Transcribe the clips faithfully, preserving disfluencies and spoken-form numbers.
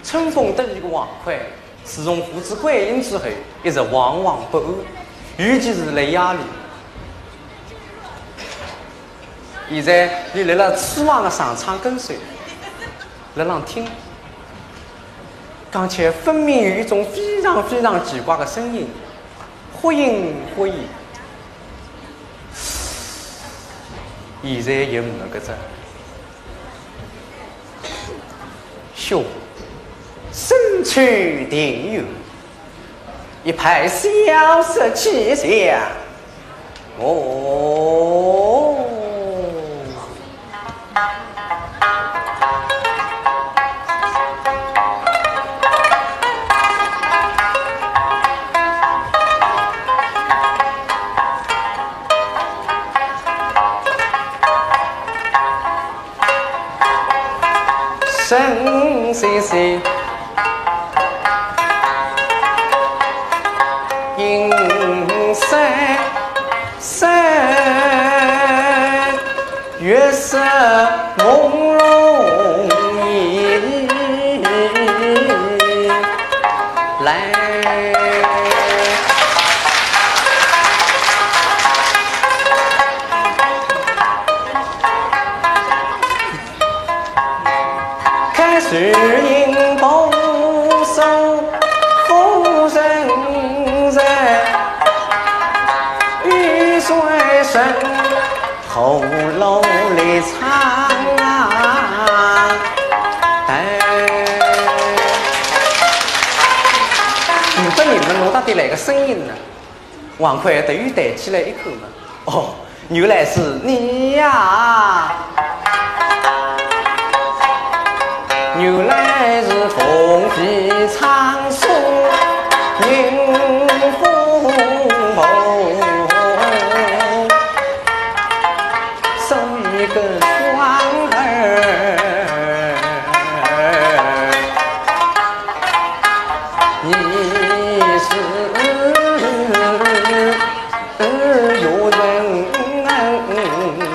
春风得意个王魁，自从父子归隐之后，一直惶惶不安，尤其是辣夜里。现在，俚立辣书房个长窗跟首，辣浪听，刚才分明有一种非常非常奇怪个声音，忽隐忽现。现在也没个哉。 哟，深秋庭院，一派萧瑟气象。哦。 声声声，莺声声，月色朦胧影。来。 看树影婆娑，夫人在雨水声喉咙里唱啊。哎，呒不人么，哪搭点来个声音呢？ 王魁头抬起来一看嘛，哦，原来是你呀！原来是凤飞苍松迎风凤，送一个双儿。 你是有人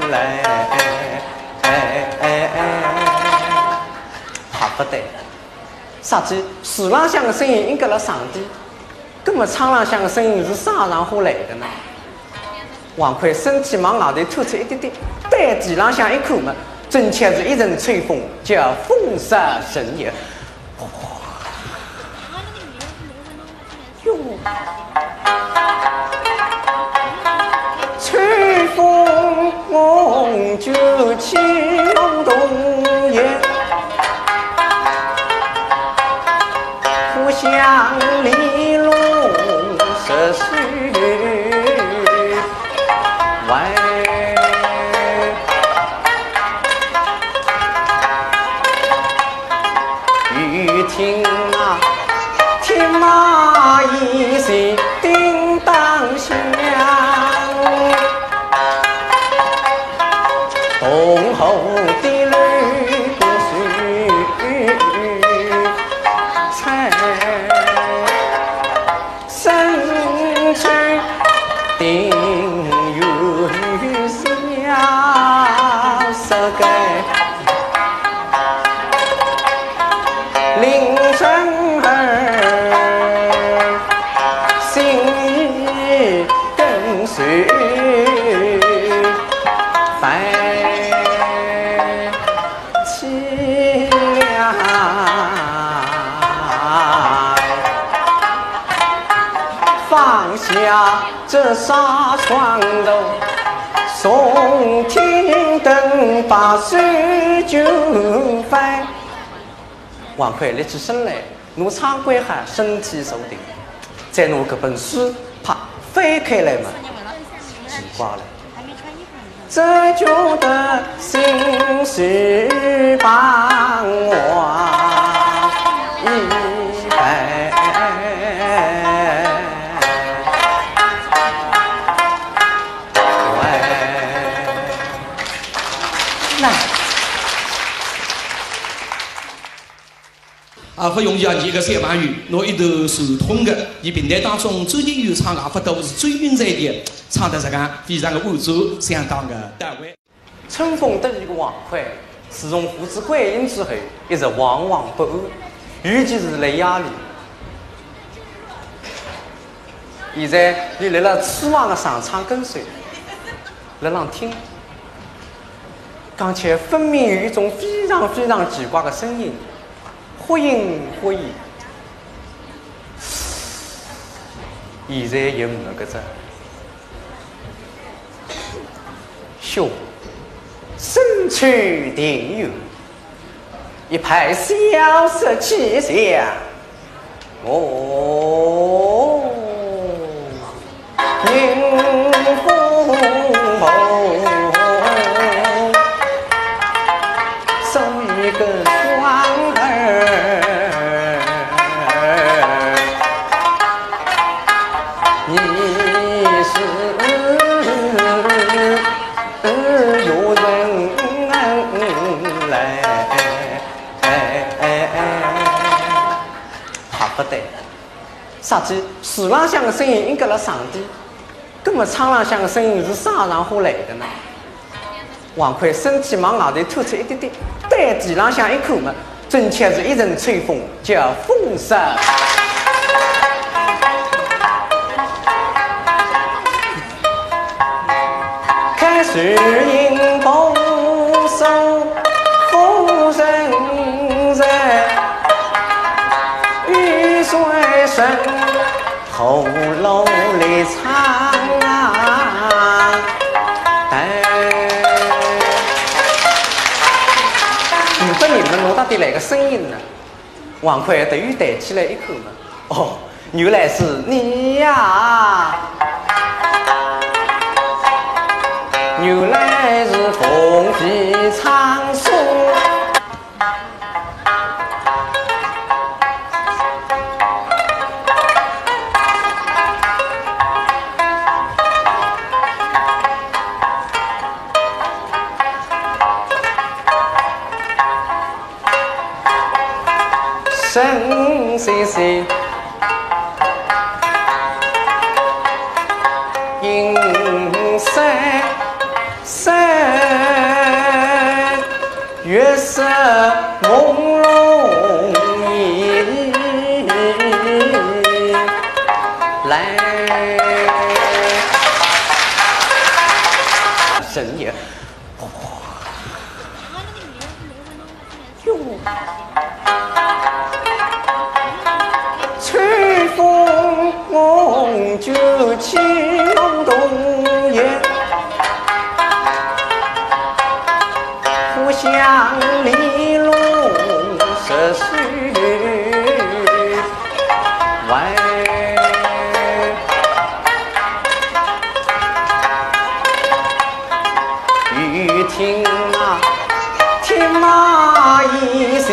来，哎哎哎，怕勿得。啥体？树浪向个声音应该辣上底，葛么窗浪向个声音是啥场化来个呢？ 王魁身体往外头探出一点点，对地浪向一看嘛，正巧是一阵吹风，叫风杀神也。哟，吹风就起风动也。 故乡里路十岁外，雨停啊，天马一声叮当响。 东后的绿水菜，深秋庭院小色盖。 令人儿心意更随烦凄凉。放下 这纱窗头，重听灯把诗就翻。王魁立起身来，拿窗关好，身体坐定，再拿搿本书啪翻开来嘛，奇怪了。 这就得心事把我一摆。来。 啊，勿容易啊，伲个小朋友，拿一段传统个，伲评弹当中最近有唱个，也勿多，是最近才个，唱得实梗非常个完整，相当个到位。春风得意个王魁，自从父子归隐之后，一直惶惶不安，尤其是辣夜里。现在伊辣辣厨房个长窗跟首，辣浪听，刚才分明有一种非常非常奇怪个声音，忽隐忽现。现在也没个哉。 哟，深秋庭院，一派萧瑟气象。哦，迎风vol望，送一个双儿。 你是有人来。怕勿得，啥体？树浪向个声音应该辣上底，葛末窗浪向个声音是啥场化来个呢？ 王魁身体往外头探出一点点，对地浪向一看嘛，正巧是一阵吹风，叫风声。看树影婆娑，夫人在，雨水声。 后楼里唱啊，哎。勿得人么，哪搭点来个声音呢？王魁头抬起来一看嘛，哦，原来是你呀！原来是凤飞唱书。 生死事，应三三，月色朦胧夜来。神也。 哟，秋风红酒起弄冬夜，花香里落十岁外。 雨停啊，停啊，一声